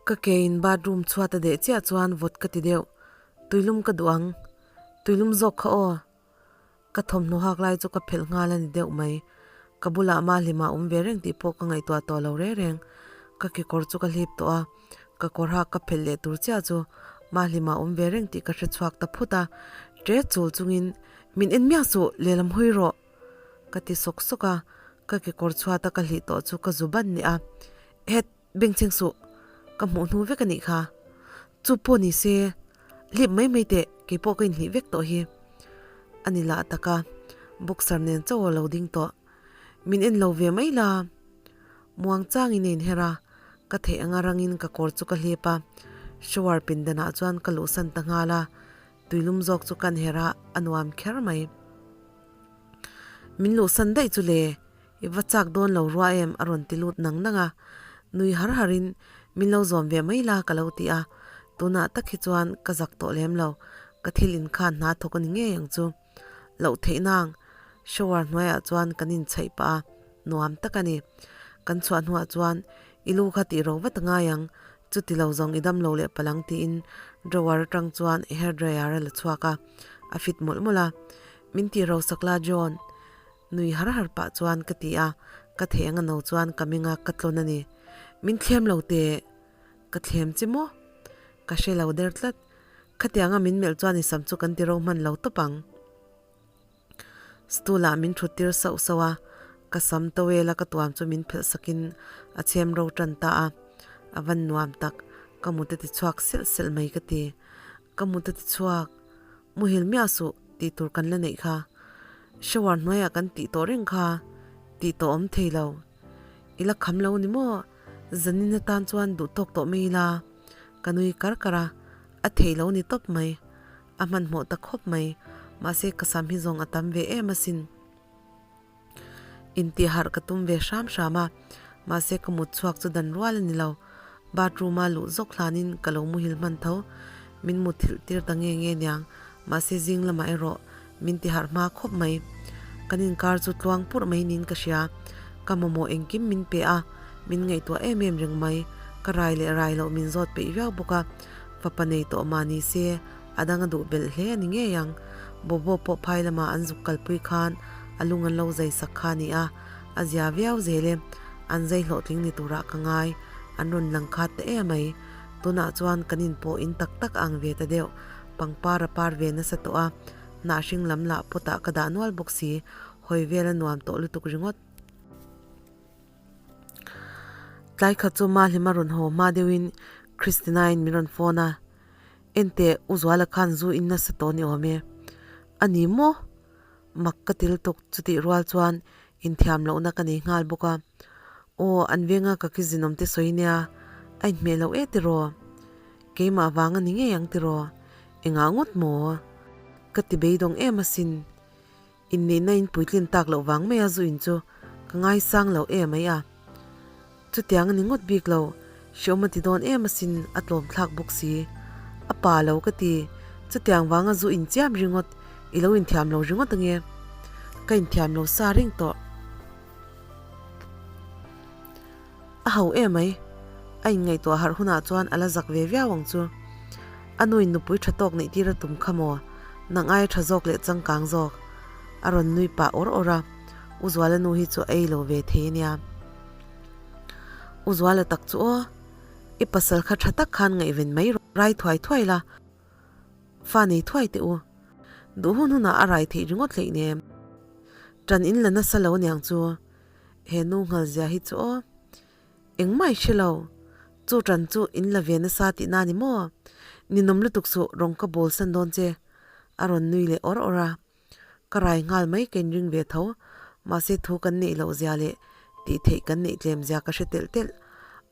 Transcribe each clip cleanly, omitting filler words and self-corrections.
Ka ke in bathroom chhuat a deh chiah chuan vawt ka ti deuh. Tuilum ka duh ang. Tuilum zawk kha aw. Ka thawmhnaw hak lai chu ka phelh nghal a ni deuh mai. Ka bulah Mahlima awm ve reng tih pawh ka ngaihtuah tawh lo reng reng. Ka kekawr chu ka hlip tawh a, ka kawr hak ka phelh leh tur chiah chu Mahlima awm ve reng tih ka hre chhuak ta phut a. Ṭe chul chungin, Min en miah suh, lehlam hawi rawh! Ka ti sawk sawk a, ka kekawr chhuata ka hlih tawh chu ka zu ban leh a. Het! Bengchheng suh, ka hmuh hnu vek a nih kha. Chu pawh ni se, hlip mai mai teh, kei pawh ka inhlih vek tawh hi. A ni lah tak a, boxer nen chauh a lo ding tawh. Min en lo ve mai la. Muang changin a inher a, ka theih anga rangin ka kawr chu ka hlip a, shower pindanah chuan ka luhsan ta nghal a, tuilum zawk chu ka inher a, a nuam kher mai. Min luhsan daih chu le, I va chak dawn lo rua em? a rawn ti lut nang nang a. Nui har harin, Min lo zawm ve mai la ka lo ti a. Tunah tak hi chuan ka zak tawh lem lo, ka thil inkhan hna thawk a ni ngei ang chu. Loh theih nang, shower hnuaiah chuan kan inchhaih pah a, nuam tak a ni. Kan chhuah hnuah chuan, I lu kha tih ro vat a ngai ang, chuti lo zawng i dam lo leh palh ang tiin drawer atang chuan hair dryer a la chhuak a, a fit mawlh mawlh a. Min tih ro sak la John. Nui har har pah chuan ka ti a, ka theih anga no chuan ka ming a, ka tlawn a ni. Min thlem lo teh, ka thlem che maw? Ka hre lo der tlat. Khatianga min melh chuan i sam chu kan ti ro hman lo tawp ang. Stool ah min thut tir sauh sauh a, ka sam towel a ka tuam chu min phelh sakin a chhem ro tan ta a. A van nuam tak, ka mut a ti chhuak selh selh mai ka ti. Ka mut a ti chhuak, muhil miah suh tih tur kan la neih kha. Shower hnuaiah kan tih tawh reng kha tih tawh awm thei lo. I la kham lo ni maw? Zanin atan chuan duh tawk tawh mai ila. Ka nui kar kar a, a thei lo ni tawp mai. A hmanhmawh ta khawp mai. Mahse ka sam hi zawng a tam ve em asin. Intihharh ka tum ve hram hram a, mahse ka mut chhuak chu dan rual a ni lo. Bathroom a luh zawk hlanin ka lo muhil hman tho. Min muthilh tir ta nge nge niang, mahse zing lamah erawh min tiharh hma khawp mai. Kan inkar chu tluang purh mai niin ka hria. Ka mamawh engkim min pe a, min ngaihtuah em em reng mai. Ka rai leh rai loh min zawt peih viau bawk a, fapa nei tawh mah ni se A dang a duh belh hle a ni ngei ang. Bobo pawh phai lama an zuk kalpui khan a lung an lo zai sak kha a ni a, a zia viau zel e. An zai hlawhtling ni turah ka ngai, an rawn lang khat ta em mai. Tunah chuan kan in pawh in tak tak ang ve ta deuh, pangpar a par ve nasa tawh a, hnah hring lam lah potah ka dah nual bawk si, hawi vel a nuam tawh lutuk ringawt. Tlai khat chu Mahlima rawn haw hma deuhin Christina-in min rawn phone a. Enteh, U Zuala khan zu in nasa tawh ni awm e. A ni maw? Mak ka til tuk chutih rual chuan inthiam lohna ka nei nghal bawk a. Aw, an venga ka ki zinawm te sawi nia, a inhmeh loh e tiraw? Keimah vang a ni ngei ang tiraw? Engah ngawt maw? Ka ti beidawng em asin. Inneihna in puitlin tak loh vang mai a zu in chu ka ngaisang lo em mai a. Chutiang a ni ngawt bik lo, hreawm a ti dawn em asin a tlawm thlak bawk si. A pa lo ka ti, chutiang vanga zu in chiam ringawt i lo inthiam lo ringawt ange. Ka inthiam lo sa reng tawh. A ho em mai, a inngaihtuah harh hunah chuan a la zak ve viau ang chu. A nuin nupui tha tawk neih tir a tum kha maw? Nang aia tha zawk leh changkang zawk. A rawn nui pah awr awr a, U Zuala nu hi chu a ei lo ve thei a nia. U Zuala tak chu aw, i pasal kha tha tak khan ngaihven mai rai thuai thuai la, fa nei thuai teh u. Duh hun hunah a rai theih ringawt hleih nem. Ṭan in la nasa lo aniang chu. He nu nghal zia hi chu aw. Engmah i hre lo. Chu ṭan chu in la ve nasa tih na ni maw? Ninawm lutuk suh rawng ka bawl san dawn che. A rawn nui leh awr awr a. Ka rai nghal mai ka inring ve tho. Mahse thu kan neih loh zia leh tih theih kan neih tlem zia ka hre telh telh.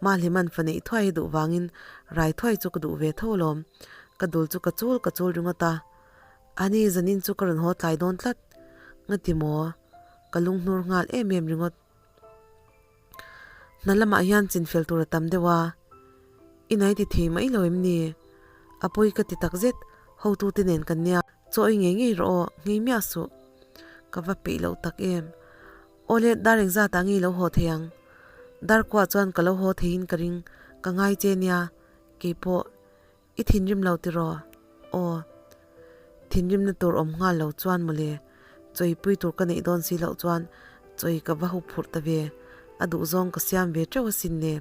Mahliman fa neih thuai hi duh vangin rai thuai chu ka duh ve tho alawm. Ka dul chu ka chul ka chul ringawt a. Ani zanin chu ka rawn haw tlai dawn tlat. Ngati maw? Ka lunghnur nghal em em ringawt. Hna lamah hian chinfel tur a tam deuh a, i nai ti thei mai lo em ni? A pawi ka ti tak zet, hotute nen kan nia, chaw ei ngei ngei rawh aw, ngei miah suh. Ka va peih loh tak em. Awle, dar engzatah ngei lo haw thei ang? Dar kuah chuan ka lo haw theiin ka ring, ka ngai che nia. Keipawh i thinrim lo tiraw? Aw. Thinrimna tur awm nghal lo chuan mawle, chawipui tur ka neih dawn si loh chuan chawi ka va hup phurh ta ve. A duhzawng ka siam ve teuh asin le.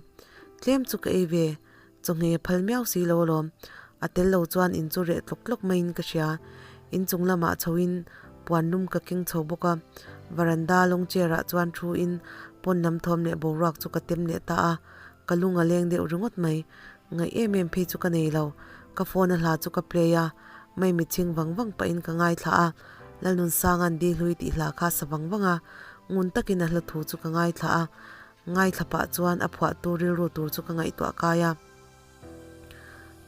Tlem chu ka ei ve, chawhmeh a phal miau si lo alawm. A tel lo chuan in chu reh tlawk tlawk maiin ka hria. In chung lamah chhoin puan lum ka keng chho bawk a. Varanda lawng chair ah chuan thu in pawn lam thawm leh boruak chu ka tem leh ta a. Ka lung a leng deuh ringawt mai. Ngaih em em phei chu ka nei lo. Ka phone a hla chu ka play a, mai mitchhing vang vang pahin ka ngaithla a. Lalnunsanga'n Di Hlui tih hla kha sa vang vang a, ngun takin a hla thu chu ka ngaithla a. Ngaithla pah chuan a phuahtu rilru tur chu ka ngaihtuah kai a.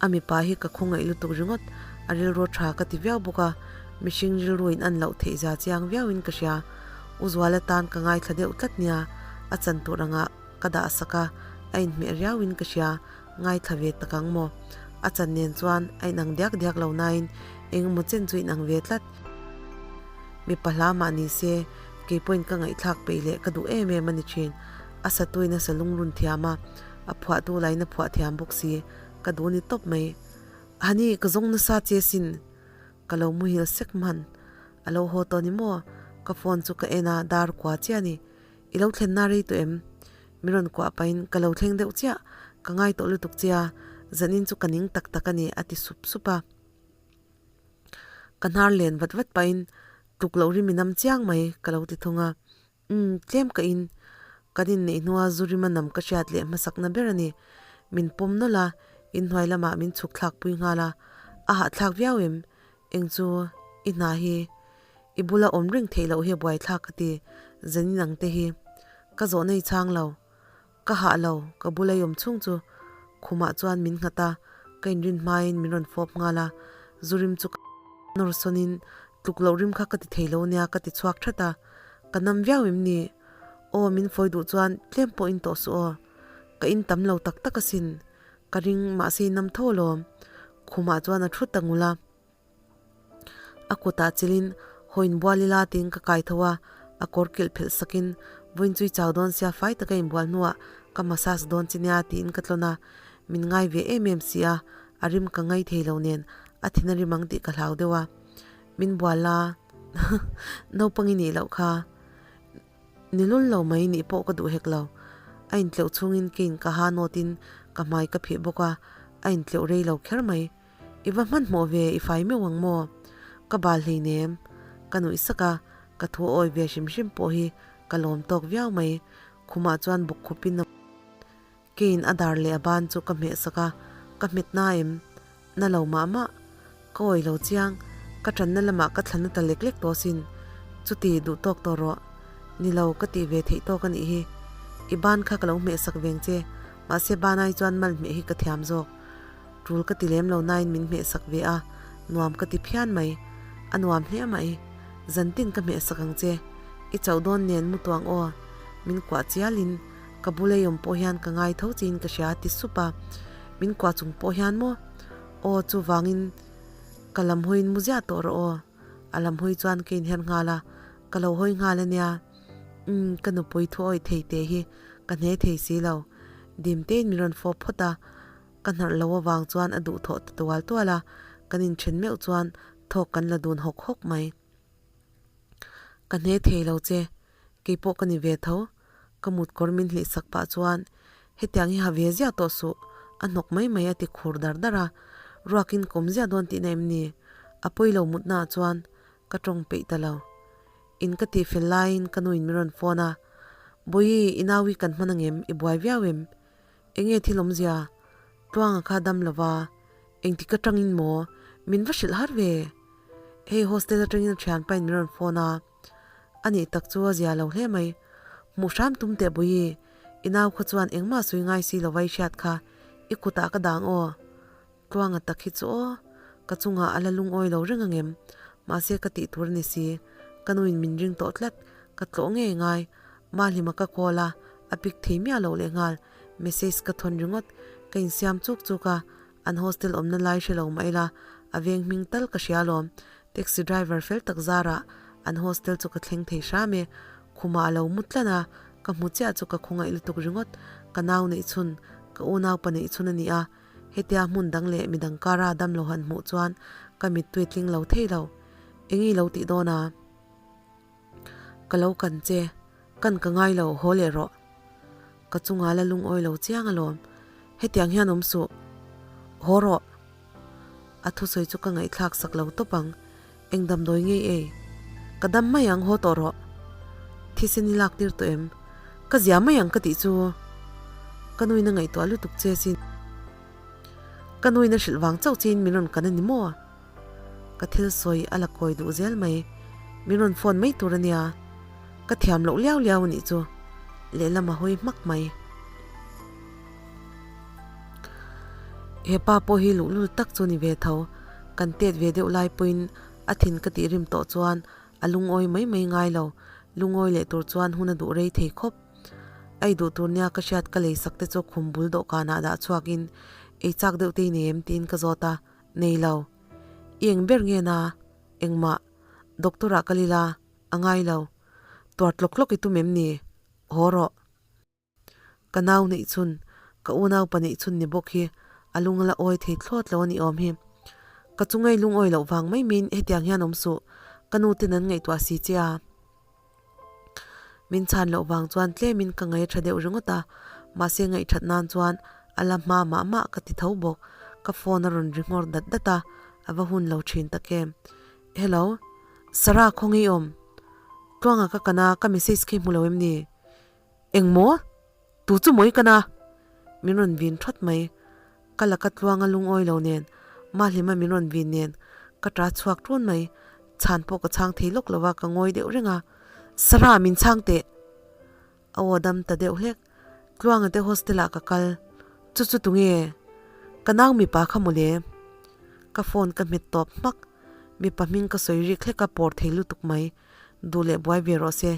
A mipa hi ka khawngaih lutuk ringawt, a rilru tha ka ti viau bawk a, mihring rilru in an loh theih zia chiang viauin ka hria. U Zuala tan ka ngaithla deuh tlat nia, a chan tur angah ka dah sak a, a inhmeh riauin ka hria, ngaithla ve tak ang maw? A chan nen chuan a inang diak diak lo nain engemaw chen chu inang ve tlat. Mipa hla mah ni se, kei pawhin ka ngaihthlak peih leh ka duh em em a ni thin. A satuin a sa lungrun thiam a, a phuahtu lain a phuah thiam bawk si, ka duh ni tawp mai. Hani, ka zawng nasa che sin, ka lo muhil sek hman. A lo haw tawh ni maw? Ka phone chu ka en a, dar kua chiah a ni. I lo thlen na rei tawh em? Mi rawn kuah pahin ka lo thleng deuh chiah, ka ngai tawh lutuk che a, zanin chu ka ning tak tak a ni, a ti sup sup a. Ka hnar len vat vat pahin tuk loh rim i nam chiang mai ka lo ti thung a. Umm, tlem ka in. Kan inneih hnua zu rima nam ka hriat leh hmasakna ber a ni. Min pawm nawlh a, inhnuai lamah min chhuk thlak pui nghal a. A hahthlak viau em? Eng chu i hna hi i bula awm reng theih loh hi a buaithlak ka ti, zanin ang te hi. Ka zawhna i chhang lo. Ka hah lo, ka bula i awm chhung chu khumah chuan min nghat a, ka inrin hmain min rawn fawp nghal a, zu rim chu ka nawr sawnin tluk loh rim kha ka ti thei lo nia ka ti chhuak that a, ka nam viau em ni? Aw min fawi duh chuan tlem pawh in tawh suh aw, ka in tam lo tak tak asin, ka ring mahse i nam tho alawm, khumah chuan a thu ta ngul a. A kutah chilin haw inbual ila tiin ka kai tho a, a kawr kilh phelh sakin vawiin chui chau dawn sia fai taka inbual hnuah ka massage dawn chi nia tiin ka tlawn a, min ngai ve em em si a, a rim ka ngai thei lo nen a thin a rim ang tih ka hlau deuh a, min bual la naupang i nih loh kha ni lul lo mai nih pawh ka duh hek lo, a intleuh chhungin kein ka ha nawtin ka hmai ka phih bawk a, a intleuh rei lo kher mai. I va hmanhmawh ve, i fai meuh ang maw? Ka bal hleinem. Ka nuih sak a, ka thu awi ve hrim hrim pawh hi ka lawm tawk viau mai. Khumah chuan bawk khupin a Keiin a dar leh a ban chu ka hmeh sak a, ka hmet na em? Na lo mah mah. Ka awi lo chiang, ka tanna lamah ka thlan ta lek lek tawh sin. Chuti, duh tawk tawh rawh. Ni lo, ka tih ve theih tawk a nih hi. I ban kha ka lo hmeh sak veng che, mahse banai chuan mal hmeh hi ka thiam zawk. Tul ka ti lem lo nain min hmeh sak ve a, nuam ka ti phian mai. A nuam hle mai. Zantin ka hmeh sak ang che. I chauh dawn nen mu tuang aw. Min kuah chialin ka bul ei awm pawh hian ka ngai tho chiin ka hria a ti sup a. Min kuah chung pawh hian maw? Aw chuvangin ka lam hawiin mu ziah tawh rawh aw. A lam hawi chuan ka inher nghal a, ka lo hawi nghal a nia. Umm ka nupui thu awih thei teh hi ka hne thei si lo. Dimtein min rawn fawp phawt a. Ka hnarh lo avang chuan a duh thawh ta tual tual a, kan inthen meuh chuan thawk kan la dun hawk hawk mai. Ka hne thei lo che, keipawh ka ni ve tho. Ka mut kawr min hlih sak pah chuan hetiang hi ha ve ziah tawh suh, a hnawk mai mai a ti khur dar dar a. Ruakin kawm ziah dawn tihna em ni? A pawi lo mutnaah chuan ka tawng peih ta lo. In ka tih fel laiin ka nuin min rawn phone a, Bawihi, i nau hi kan hman angem? I buai viau em? Enge thil awmzia? Tluanga kha dam lova, engtik atangin maw? Min va hrilh har ve. Hei hostel atangin a thianpa in min rawn phone a, a nih tak chu a zia lo hle mai. Hmuh hram tum teh Bawihi, i nau kha chuan engmah sawi ngai si lova i hriat kha, i kutah ka dang aw. Tluanga tak hi chu aw, ka chungah a la lungawi lo reng angem? Mahse ka tih tur a ni si, ka nuin min ring tawh tlat, ka tlawh ngei ngai. Mahlima ka call a, a pick thei miah loh leh nghal. Message ka thawn ringawt, ka insiam chuk chuk a, an hostel awmna lai hre lo mah ila, a veng hming tal ka hria alawm. Taxi driver fel tak zarah an hostel chu ka thleng thei hram e. Khumah a lo mu tlan a, ka hmu chiah chu ka khawngaih lutuk ringawt. Ka nau neih chhun, ka unaupa neih chhun a ni a. Hetia hmun dang leh midang kara damlo han hmuh chuan ka mittui tling lo thei lo. Eng i lo tih dawn a? Ka lo kan che, kan ka ngai lo, haw leh rawh. Ka chunga la lungawi lo chiang alawm. Hetiang hian awm suh. Haw rawh. A thusawi chu ka ngaihthlak sak lo tawp ang. Eng damdawi ngei ei? Ka dam mai ang, haw tawh rawh. Thisen i lak tir tawh em? Ka zia mai ang ka tih chu. Ka nuin a ngaihtuah lutuk che sin. Ka nuin a hrilh vang chauh chiin min rawn kan a ni maw? Ka thil sawi a la kawi duh zel mai. Min rawn phone mai tur a nia. Ka thiam loh liau liau a nih chu. Lehlam a hawi hmak mai. He pa pawh hi luhlul tak chu ni ve tho. Kan tet ve deuh lai pawhin a thin ka tih rim tawh chuan a lungawi mai mai ngai lo. Lungawi leh tur chuan hun a duh rei thei khawp. A i duh tur nia ka hriat ka lei sak te chu khum bul dawhkanah dah chhuakin ei chak deuh te i nei em tiin ka zawt a, nei lo. I eng ber nge na? Engmah. Doctor ah ka lila, a ngai lo. Tuar tlawk tlawk i tum em ni? Haw rawh. Ka nau neih chhun, ka unau pa neih chhun ni bawk hi a lung la awi thei thlawt lo a ni awm hi. Ka chungai lungawi loh vang mai min hetiang hian awm suh, ka nu ten an ngaihtuah si che a. Min chhan loh vang chuan tlemin ka ngaih tha deuh ringawt a, mahse ngaihthat nan chuan a la hma mah mah ka ti tho bawk. Ka phone a rawn ri nghawr dat dat a, a va hun lo thin tak em. Hello, Sarah khawnge i awm? Tluanga ka kana ka message khi hmu lo em ni? Engmaw? Tu chu mawi ka na? Min rawn vin thawt mai. Ka laka tluanga lungawi lo nen, Mahlima min rawn vin nen ka ta chhuak ṭun mai. Chhan pawh ka chhang thei lawk lo a, ka ngawi deuh reng a. Sarah, min chhang teh! A aw dam ta deuh hlek. Tluanga te hostel ah ka kal. Chu chu tunge? Ka nau mipa kha mawle. Ka phone ka hmet tawp hmak. Mipa hming ka sawi rik hlek a pawr thei lutuk mai. Duh leh buai ve rawh se.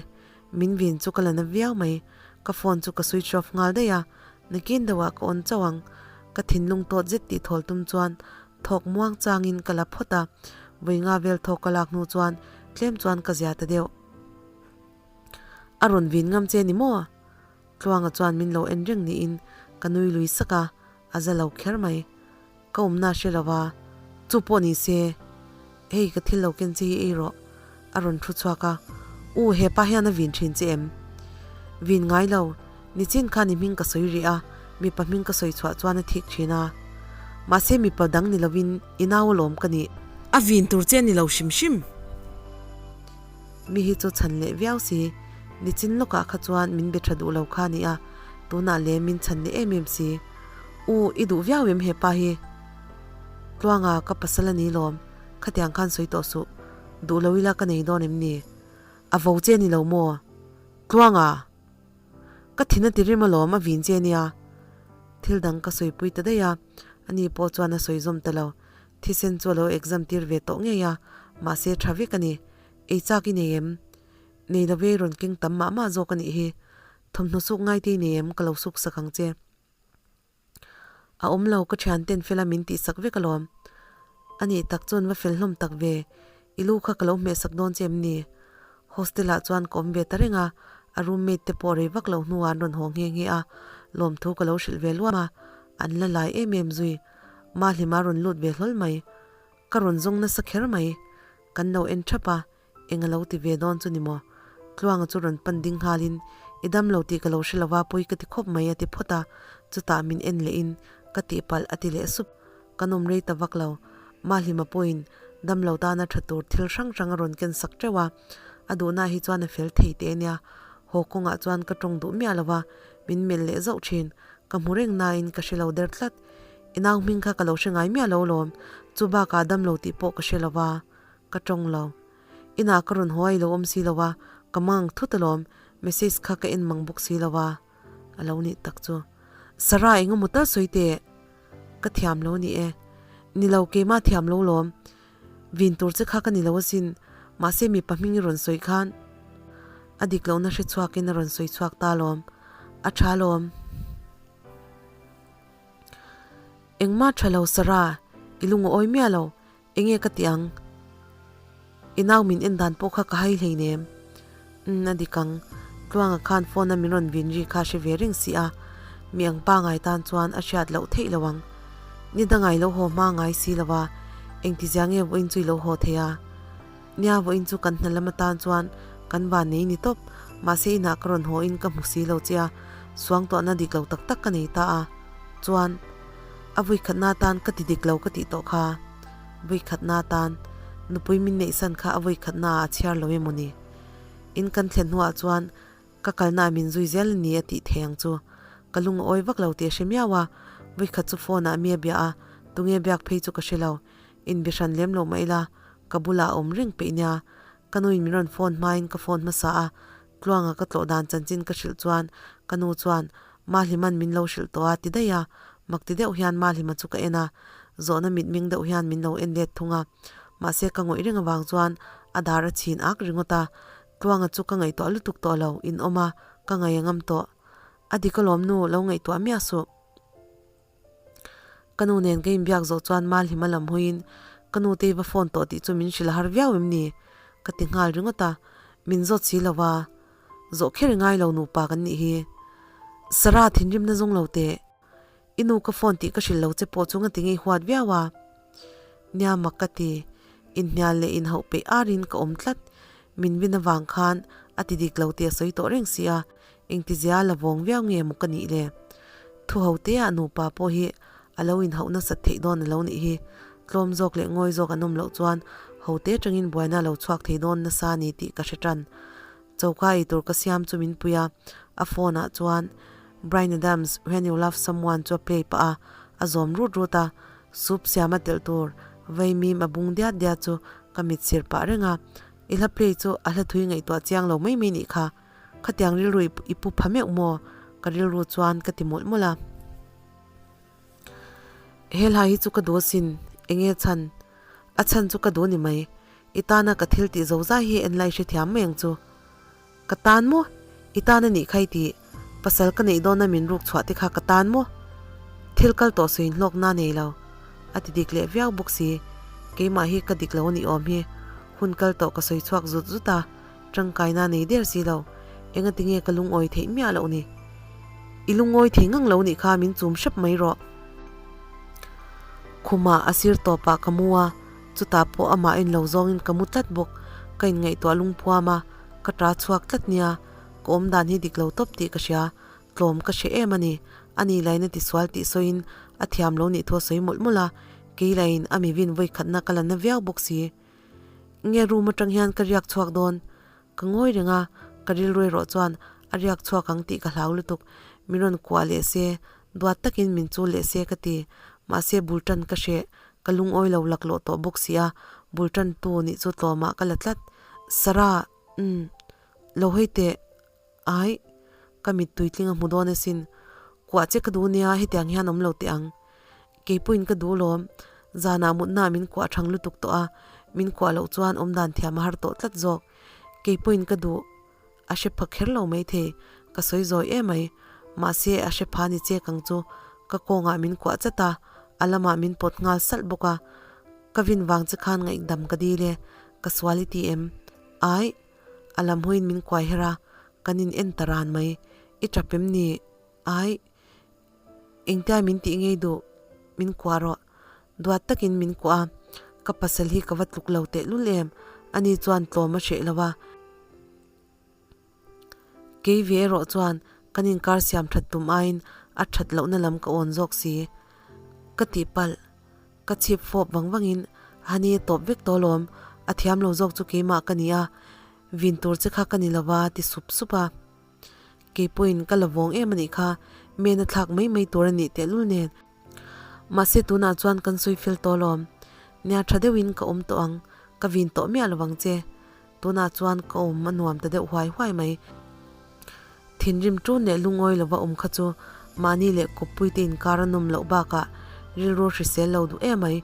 Min vin chu ka la na viau mai. Ka phone chu ka switch off nghal daih a, nakin deuhah ka on chauh ang. Ka thinlung tawt zet tih thawl tum chuan thawk muang changin ka la phawt a, vawi nga vel thawk ka lak hnu chuan tlem chuan ka zia ta deuh. A rawn vin ngam che ni maw? Tluanga chuan min lo en reng niin ka nui lui sak a, a za lo kher mai. Ka awmna hre lo va, chu pawh ni se, hei ka thil lo ken che hi ei rawh, a rawn thu chhuak a, U, hepa hian a vin thin che em? Vin ngai lo, nichin khan i hming ka sawi rih a, mipa hming ka sawi chhuah chuan a thik thin a. Mahse mipa dang ni lovin i nau alawm ka nih. A vin tur che ni lo hrim hrim. Mi hi chu chhan leh viau si, nichin lawkah kha chuan min be tha duh lo kha a ni a, tunah leh min chhan leh em em si. U, i duh viau em hepa hi? Tluanga, ka pasal a ni lawm, khatiang khan sawi tawh suh, duh lo ila ka nei dawn em ni? A vo che ni lo maw? Tluanga! Ka thin a ti rim alawm, a vin che nia. Thil dang ka sawipui ta daih a, ani pawh chuan a sawi zawm ta lo. Thisen chu a lo exam tir ve tawh ngei a, mahse tha vek a ni. Ei chak i nei em? Nei lo ve, i rawn keng tam mah mah zawk a nih hi. Thawmhnaw suk ngai te i nei em? Ka lo suk sak ang che. A awm lo, ka thian ten fela min tih sak vek alawm. A nih tak chuan va fel hlawm tak ve, i lu kha ka lo hmeh sak dawn che em ni? Hostel ah chuan ka awm ve ta reng a, a roommate te pawh rei vak lo hnuah an rawn haw nghe nghe a, lawmthu ka lo hrilh ve luam a, an la lai em em zui. Mahlima rawn lut ve hlawl mai. Ka rawn zawng nasa kher mai. Kan lo en thap a, eng a lo ti ve dawn chu ni maw? Tluanga chu rawn pan ding nghalin, I dam lo tih ka lo hre lo va, pawi ka ti khawp mai a ti phawt a, chutah min en lehin, Ka tihpalh a ti leh sup. Ka nawm rei ta vak lo. Mahlima pawhin dam lo tana tha tur thil hrang hrang a rawn ken sak teuh a, a duhna hi chuan a fel thei teh ania. Haw kawngah chuan ka tawng duh miah lo va, min melh leh zauh thin. Ka hmu reng nain ka hre lo der tlat. I nau hming kha ka lo hre ngai miah lo lawm, chu bakah dam lo tih pawh ka hre lo va, ka tawng lo. Inah ka rawn haw a i lo awm si lo a, ka mang thut alawm, message kha ka en mang bawk si lo a, a lo nih tak chu. Sarah eng emaw tal sawi teh, ka thiam lo ni e. Ni lo, keimah thiam lo lawm, vin tur che kha ka ni lo asin, mahse mipa hming i rawn sawi khan a dik lohna hre chhuakin a rawn sawi chhuak ta alawm, a tha alawm. Engmah tha lo Sarah, i lung a awi miah lo, enge ka ti ang? I nau min en dan pawh kha ka hai hleinem. Umm a dik ang, Tluanga khan phone a min rawn vin ri kha hre ve reng si a, mi ang pangai tan chuan a hriat loh theih lo ang. Ni dangah i lo haw hma ngai si lo va, engtizia nge vawiin chu i lo haw thei a? Nia vawiin chu kan hna lam atan chuan kan van nei ni tawp, mahse inah ka rawn haw in ka hmu si lo che a, suangtuahna dik lo tak tak ka nei ta a. Chuan, a vawikhatna atan ka ti dik lo ka tih tawh kha. Vawikhatna atan nupui min neihsan kha a vawikhatna ah a chhiar lo emaw ni? In kan thlen hnuah chuan Ka kalna min zui zel a ni a tih thei ang chu. Ka lung a awi vak lo tih a hre miau a, vawikhat chu phone ah mi a bia a, tunge biak phei chu ka hre lo. Inbe hran lem lo mah ila, ka bulah a awm reng peih nia. Ka nuin min rawn phone hmain ka phone hmasa a, Tluanga ka tlawh dan chanchin ka hrilh chuan ka nu chuan Mahliman min lo hrilh tawh a ti daih a, mak ti deuh hian Mahlima chu ka en a, zawhna mitming deuh hian min lo en let thung a. Mahse ka ngawih reng avang chuan a dar a chhin ak ringawt a, Tluanga chu ka ngaihtuah lutuk tawh lo, in awm a, ka ngaih a ngam tawh. A dik alawm nu, lo ngaihtuah miah suh. Ka nu nen ka inbiak zawh chuan Malhima lam hawiin ka nu te i va phone tawh tih chu min hrilh a har viau em ni? Ka ti nghal ringawt a, min zawt si lo va, zawh kher i ngai lo nupa kan nih hi. Sarah thinrimna zawng lo teh. I nu ka phone tih ka hrilh lo che pawh chu nga ti ngei huat viau a. Nia mak ka ti, inhnial leh inhauh peih arin ka awm tlat. Min vin avang khan a ti dik lo tih a sawi tawh reng si a, engtizia la vawng viau nge maw ka nih le? Thu ho te ah nupa pawh hi a lo inhauh nasat theih dawn a lo nih hi. Tlawm zawk leh ngawi zawk an awm loh chuan ho te atangin buaina a lo chhuak thei dawn nasa a ni tih ka hre tan. Choka ei tur ka siam chu min pui a, a phone ah chuan Bryan Adams When You Love Someone chu a play pah a, a zawm rut rut a, soup siam a telh tur vaimim a bung diat diat chu ka mit sir pah reng a, i hla play chu a hla thui ngaihtuah chiang lo mai mai nih kha, khatiang rilru i pu pha meuh maw? Ka rilru chuan ka ti mawlh mawlh a. He hla hi chu ka duh asin, enge chhan? A chhan chu ka duh ni mai. I tana ka thil tih zo zai hi en lai hrethiam mai ang chu. Ka tan maw? I tan a nih kha i tih. Pasal ka neih dawna min ruk chhuah te kha ka tan maw? Thil kal tawh sawiin hlawkna nei lo. A ti dik leh viau bawk si. Keimah hi ka dik lo a nih awm hi. Hun kal tawh ka sawi chhuak zut zut a. Tangkaina nei der si lo. Engati nge ka lungawi theih miah loh ni? I lungawi thei ngang lo nih kha min chum hrep mai rawh. Khumah a sir tawpah ka mu a, chutah pawh amah en lo zawngin ka mu tlat bawk. Ka inngaihtuah lungphuam a, ka ta chhuak tlat nia. Ka awm dan hi dik lo tawp tih ka hria. Tlawm ka hre em a ni. Ani laina tisual tih sawiin a thiam lo nih thu a sawi mawlh mawlh a, kei lain a mi vin vawikhatna ka la na viau bawk si. Nge room atang hian ka riak chhuak dawn? Ka ngawi reng a, ka rilru erawh chuan a riak chhuak ang tih ka hlau lutuk. Min rawn kuah leh se, duat takin min chul leh se ka ti. Mahse bul tan ka hreh, ka lungawi lo laklawh tawh bawk si a, bul tan tu nih chu tlawmah ka la tlat. Sarah, umm, lo hawi teh. Aih, ka mittui tling a hmu dawn asin. Kuah che ka duh nia, hetiang hian awm lo teh ang. Keipawhin ka duh lawm. Zanah mutnaah min kuah thang lutuk tawh a, min kuah loh chuan awmdan thiam a har tawh tlat zawk. Keipawhin ka duh. A hre pha kher lo maithei, ka sawi zawi em mai. Mahse, a hre pha ni chek ang chu. Ka kawngah min kuah chat a, a lamah min pawt nghal salh bawk a. Ka vin vang che khan ngaihdam ka dil e, ka sual i ti em? Aih. A lam hawiin min kuai her a, kan in en ta ran mai. I tap em ni? Aih, engtia min tih ngei duh? Min kuah rawh. Duat takin min kuah a, ka pasal hi ka va tluk lo tehlul em? Ani chuan tlawm a hreh lo a. Kei ve erawh chuan kan inkar siam that tum aiin a that lohna lam ka awn zawk si. Ka tihpalh. Ka chhip fawp vang vangin, Hani a tawp vek tawh alawm, a thiam lo zawk chu keimah ka ni a, vin tur che kha ka ni lova ti sup sup a. Kei pawhin ka la vawng em a nih kha, men a thlak mai mai tur a nih tehlul nen. Mahse tunah chuan kan sawi fel tawh alawm, nia tha deuhin ka awm tawh ang, ka vin tawh miah lovang che. Tunah chuan ka awm a nuam ta deuh huai huai mai. Thinrim ṭun leh lungawi lova awm kha chu mahni leh kawppuite inkar a nawm loh bakah rilru hrisel lo duh em mai.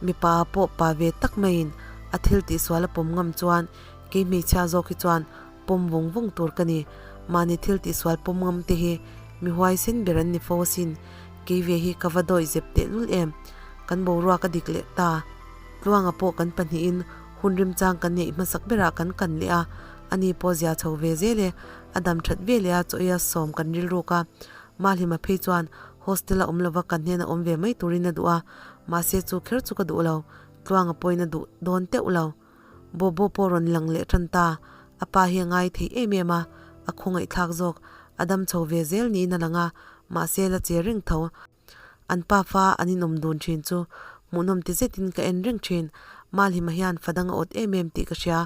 Mipa pawh pa ve tak maiin a thil tihsual a pawm ngam chuan kei hmeichhia zawk hi chuan pawm vawng vawng tur ka ni. Mahni thil tihsual pawm ngam te hi mi huaisen ber an ni fo asin. Kei ve hi ka va dawih zep tehlul em. Kan boruak a dik leh ta. Tluanga pawh kan pahnihin hun rimchang kan neih hmasak berah kan kan leh a, ani pawh zia chho ve zel e, a dam that ve leh a, chaw ia sawm kan rilruk a. Mahlima phei chuan hostel a awm lova kan hnena awm ve mai turin a duh a, mahse chu kher chu ka duh lo, tluanga pawhin a duh dawn teuh lo. Bobo pawh rawn lang leh tan ta, a pa hi a ngai thei em em a, a khawngaihthlak zawk, a dam chho ve zel niin a lang a, mahse la che reng tho. An pa fa an inawm dun thin chu hmuhnawm ti zetin ka en reng thin. Malhima hian fa dang a awt em em tih ka hria,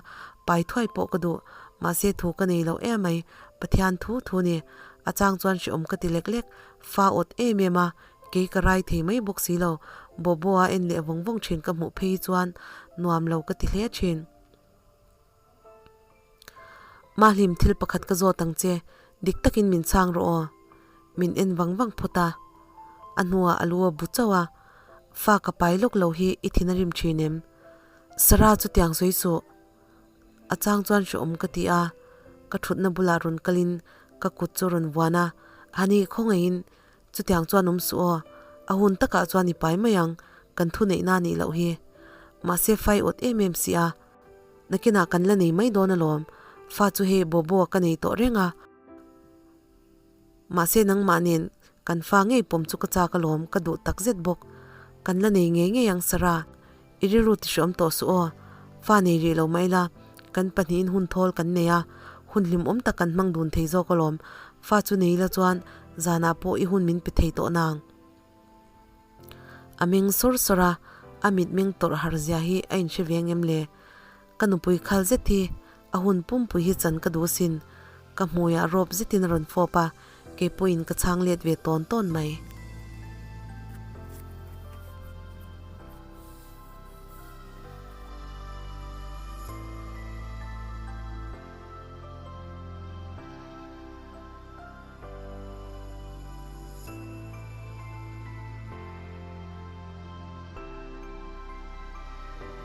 pai thuai pawh ka duh. Mahse thu ka nei lo em mai, Pathian thu thu ni. A chang chuan hrehawm ka ti lek lek, fa awt em em a, kei ka rai thei mai bawk si lo. Bobo-a en leh vawng vawng thin ka hmuh phei hi chuan nuam lo ka ti hle thin. Mahlim thil pakhat ka zawt ang che, dik takin min chhang rawh aw. Min en vang vang phawt a. A hnuah a lu a bu chauh a, Fa ka pai lawk lo hi i thin a rim thin em? Sarah chu tiang sawi suh. A chang chuan hrehawm ka ti a, ka thutna bulah rawn kalin ka kut chu rawn vuan a, Hani khawngaihin Chutiang chuan awm suh aw, a hun takah chuan i pai mai ang, kan thu neihna a nih loh hi. Mahse fai awt em em si a, nakinah kan la nei mai dawn alawm, fa chu hei Bobo a ka nei tawh reng a. Mahse nangmah nen kan fa ngei pawm chu ka chak alawm, ka duh tak zet bawk. Kan la nei ngei ngei ang Sarah, i rilru ti hreawm tawh suh aw, fa nei rih lo mai la, kan pahnihin hun thawl kan nei a, hun hlimawm tak kan hmang dun thei zawk alawm, fa chu nei la chuan zanah pawh i hun min pe thei tawh nang. A meng sawr sawr a, a mitmeng tawrh har zia hi a inhre ve ngem le? Ka nupui khal zet hi a hun pumpui hi chan ka duh sin, ka hmuiah rawp zetin a rawn fawp a, keipawhin ka chhang let ve tawn tawn mai.